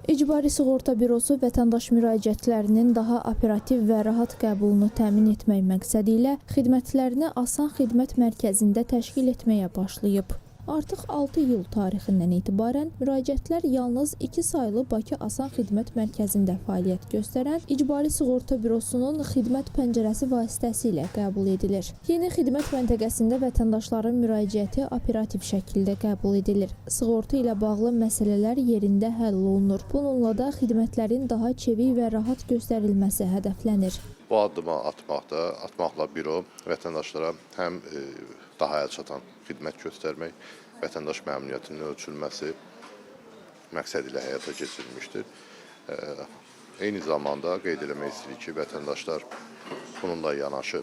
İcbari Sığorta Bürosu vətəndaş müraciətlərinin daha operativ və rahat qəbulunu təmin etmək məqsədilə xidmətlərini Asan Xidmət Mərkəzində təşkil etməyə başlayıb. Artıq 6 iyul tarixindən etibarən müraciətlər yalnız 2 saylı Bakı Asan Xidmət Mərkəzində fəaliyyət göstərən İcbari Sığorta Bürosunun xidmət pəncərəsi vasitəsilə qəbul edilir. Yeni xidmət məntəqəsində vətəndaşların müraciəti operativ şəkildə qəbul edilir. Sığorta ilə bağlı məsələlər yerində həll olunur. Bununla da xidmətlərin daha çevik və rahat göstərilməsi hədəflənir. Bu addımı atmaqla büro vətəndaşlara həm daha əlçatan xidmət göstərmək, vətəndaş məmnuniyyətinin ölçülməsi məqsədi ilə həyata keçirilmişdir. Eyni zamanda qeyd eləmək istəyirik ki, vətəndaşlar bununla yanaşı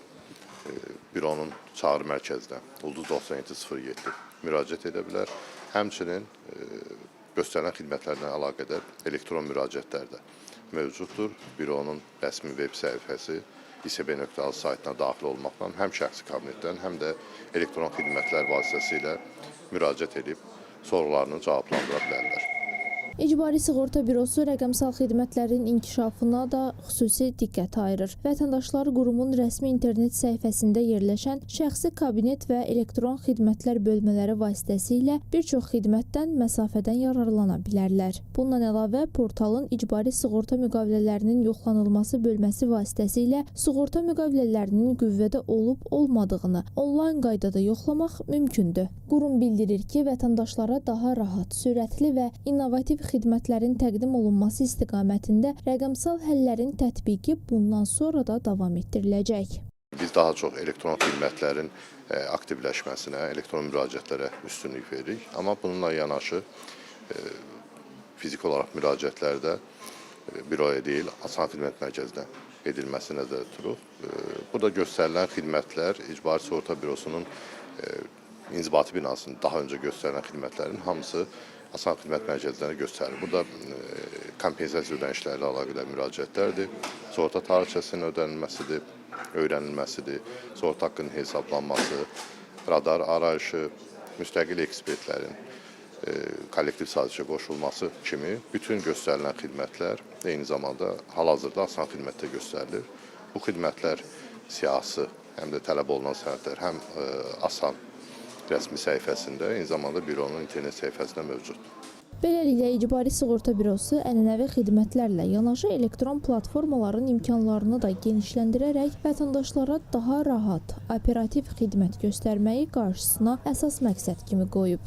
büronun çağrı mərkəzinə ulduz 9707 müraciət edə bilər. Həmçinin göstərilən xidmətlərlə əlaqədar elektron müraciətlər də mövcuddur. Büronun rəsmi veb səhifəsi isb.az saytına daxil olmaqla həm şəxsi kabinetdən, həm də elektron xidmətlər vasitəsilə müraciət edib sorularını cavablandıra bilərlər. İcbari Sığorta Bürosu rəqəmsal xidmətlərin inkişafına da xüsusi diqqət ayırır. Vətəndaşlar qurumun rəsmi internet səhifəsində yerləşən şəxsi kabinet və elektron xidmətlər bölmələri vasitəsilə bir çox xidmətdən məsafədən yararlana bilərlər. Bundan əlavə, portalın icbari sığorta müqavilələrinin yoxlanılması bölməsi vasitəsilə sığorta müqavilələrinin qüvvədə olub olmadığını onlayn qaydada yoxlamaq mümkündür. Qurum bildirir ki, vətəndaşlara daha rahat, sürətli və innovativ xidmətlərin təqdim olunması istiqamətində rəqəmsal həllərin tətbiqi bundan sonra da davam etdiriləcək. Biz daha çox elektron xidmətlərin aktivləşməsinə, elektron müraciətlərə üstünlük veririk. Amma bununla yanaşı fiziki olaraq müraciətlərdə büroya deyil, Asan Xidmət Mərkəzinə edilməsi nəzərdə tuturuq. Burada göstərilən xidmətlər İcbari Sığorta Bürosunun inzibati binasında daha öncə göstərilən xidmətlərin hamısı Asan Xidmət Mərkəzlərində göstərilir. Burada kompensasiya ödənişləri ilə əlaqədar müraciətlərdir, sığorta tarixçəsinin ödənilməsidir, öyrənilməsidir, sığorta haqqının hesablanması, radar arayışı, müstəqil ekspertlərin kollektiv sazişə qoşulması kimi bütün göstərilən xidmətlər eyni zamanda hal-hazırda Asan Xidmətdə göstərilir. Bu xidmətlər siyahısı, həm də tələb olunan sənədlər həm Asan rəsmi səhifəsində, eyni zamanda büronun internet səhifəsində mövcuddur. Beləliklə, İcbari Sığorta Bürosu ənənəvi xidmətlərlə yanaşı elektron platformaların imkanlarını da genişləndirərək vətəndaşlara daha rahat, operativ xidmət göstərməyi qarşısına əsas məqsəd kimi qoyub.